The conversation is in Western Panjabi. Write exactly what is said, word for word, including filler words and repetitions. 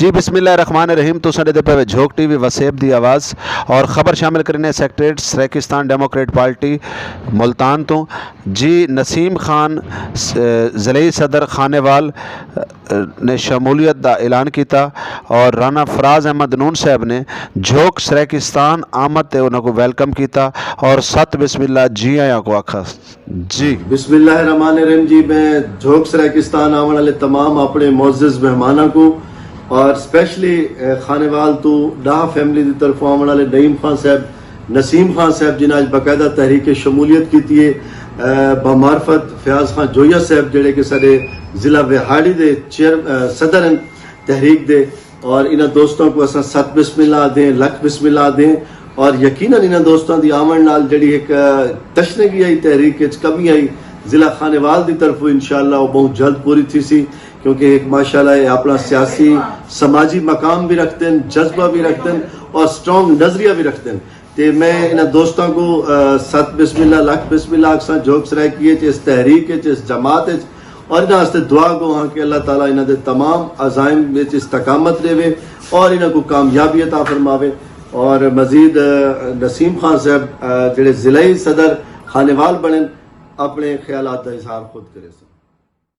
جی بسم اللہ الرحمن الرحیم، تو ساڈے دے پے جھوک ٹی وی وسیب دی آواز اور خبر شامل کرنے سیکرٹریٹ سریکستان ڈیموکریٹ پارٹی ملتان تو۔ جی نسیم خان، س-، ضلعی صدر خانیوال، ا، نے شمولیت دا اعلان کیتا اور رانا فراز احمد نون صاحب نے جھوک سریکستان آمد تے انہاں کو ویلکم کیتا اور ست بسم اللہ جی آیاں کو آکھا۔ جی بسم اللہ الرحمن الرحیم۔ جی میں جھوک سرائیکستان آون والے تمام اپنے معزز مہماناں کو اور سپیشلی خانیوال تو ڈاہ فیملی دی طرفوں آون والے نعیم خان صاحب، نسیم خان صاحب جنہاں اج باقاعدہ تحریک شمولیت کیتی ہے، بمعرفت فیاض خان جویا صاحب جڑے کہ سارے ضلع وہاڑی دے چیئر صدر ہیں تحریک دے، اور انہاں دوستوں کو اساں ست بسم اللہ دیں، لکھ بسم اللہ دیں، اور یقیناً انہاں دوستوں دی آون نال جڑی ایک تشنگی آئی تحریک وچ کمی آئی ضلع خانیوال دی طرفوں انشاءاللہ وہ بہت جلد پوری تھی سی، کیونکہ ایک ماشاءاللہ یہ اپنا سیاسی سماجی مقام بھی رکھتے ہیں، جذبہ بھی رکھتے ہیں اور سٹرانگ نظریہ بھی رکھتے ہیں۔ تے میں انہاں دوستاں کو ست بسم اللہ لکھ بسم اللہ اکساں جوک سرائے کیے چ اس تحریک چ اس جماعت چ، اور انہاں واسطے دعا گو ہاں کہ اللہ تعالیٰ انہاں دے تمام عزائم وچ استقامت دے اور انہاں کو کامیابی عطا فرماوے۔ اور مزید نسیم خان صاحب جڑے ضلعی صدر خانیوال بنن، اپنے خیالات دا اظہار خود کرے سن۔